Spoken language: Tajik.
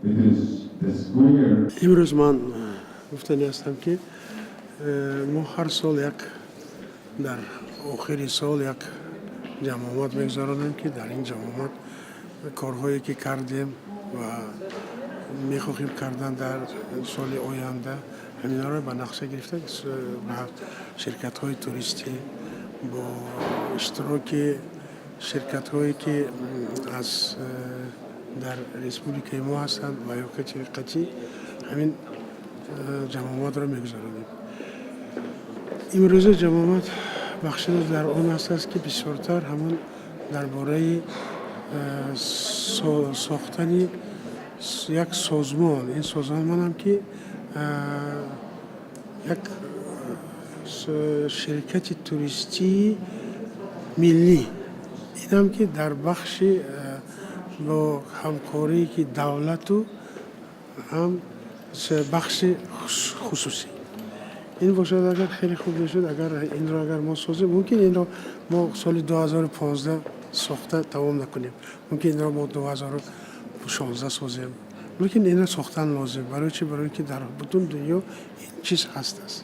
It is the square Имрӯз ман гуфтанӣ ҳастам, ки мо ҳар сол як дар охири сол як ҷамъомад мегузаронем, ки дар ин ҷамъомад корҳое, ки кардем ва мехоҳем кардан дар соли оянда, ҳаминҳоро ба нақша гирифта, ба ширкатҳои туристӣ бо иштироки ширкатҳое, ки аз дар республикаи мо ҳастанд ва ё қатъи ҳамин ҷамъомадро мегузаронем. Имрӯза ҷамъомад бахшида дар он аст, ки бисёртар ҳамон дар бораи сохтани як созмон. Ин созмонам, ки як ширкати туристии миллӣ, инам ки дар бахши бо ҳамкорие, ки давлату ҳам бахши хусусӣ ин бошад, агар хеле хуб мешуд. Агар инро агар мо созем, мумкин инро мо соли 2015 сохта тамом накунем, мумкин инро мо 2016 созем, лекин инро сохтан лозим. Барои чи? Барои ки дар бутун дунё ин чиз ҳаст аст.